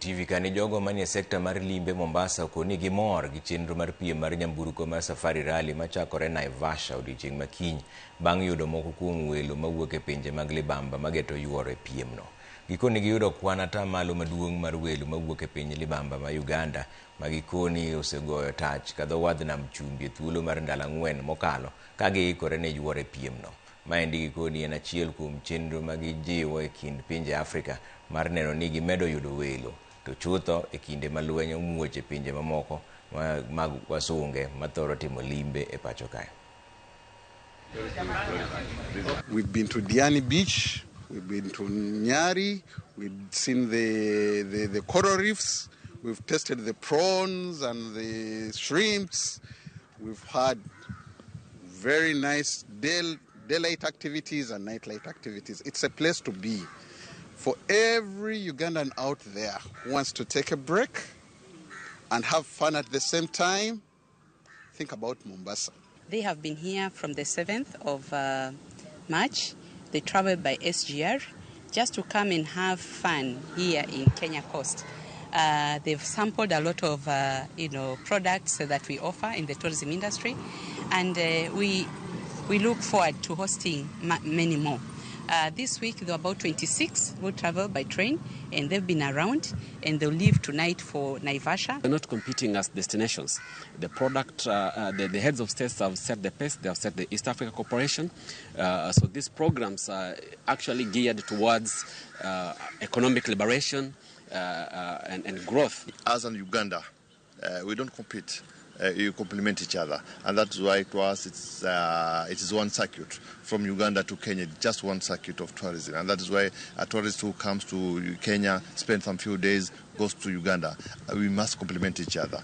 TV kani jogo manie sekta mar limbe Mombasa okoni gimor gi chenro mar piem mar nyamburko mar Safari Rally machakore Naivasha odiochieng' ma kiny bang' yudo moko kuom welo mawuok e pinje mag libamba mageto yuoro e piemno. Gikoni giyudo kwan atamalo maduong' mar welo mawuok e piny libamba ma Uganda ma gikoni osegoyo tach ka dho wadh nam chumbi e thuolo mar ndalo 4 mokalo ka giikore ne yuoro e piemno. Maendi gikoni en achiel kuom chenro ma gijiwo e kind pinje Afrika mar neno ni gimedo yudo welo to chutho e kinde ma lweny omuoch e pinje mamoko mag wasunge mathoro timo limbe e pacho kae. We've been to Diani Beach, we've been to Nyari, we've seen the coral reefs, we've tested the prawns and the shrimps, we've had very nice daylight activities and nightlight activities. It's a place to be. For every Ugandan out there who wants to take a break and have fun at the same time, think about Mombasa. They have been here from the 7th of March. They traveled by SGR just to come and have fun here in Kenya Coast. They've sampled a lot of products that we offer in the tourism industry, and we look forward to hosting many more. This week there were about 26 who travel by train, and they've been around, and they'll leave tonight for Naivasha. We're not competing as destinations. The product, the heads of states have set the pace. They have set the East Africa Cooperation. So these programs are actually geared towards economic liberation and growth. As in Uganda, we don't compete. You complement each other, and that's why to us it is one circuit from Uganda to Kenya, just one circuit of tourism, and that is why a tourist who comes to Kenya, spends some few days, goes to Uganda. We must complement each other.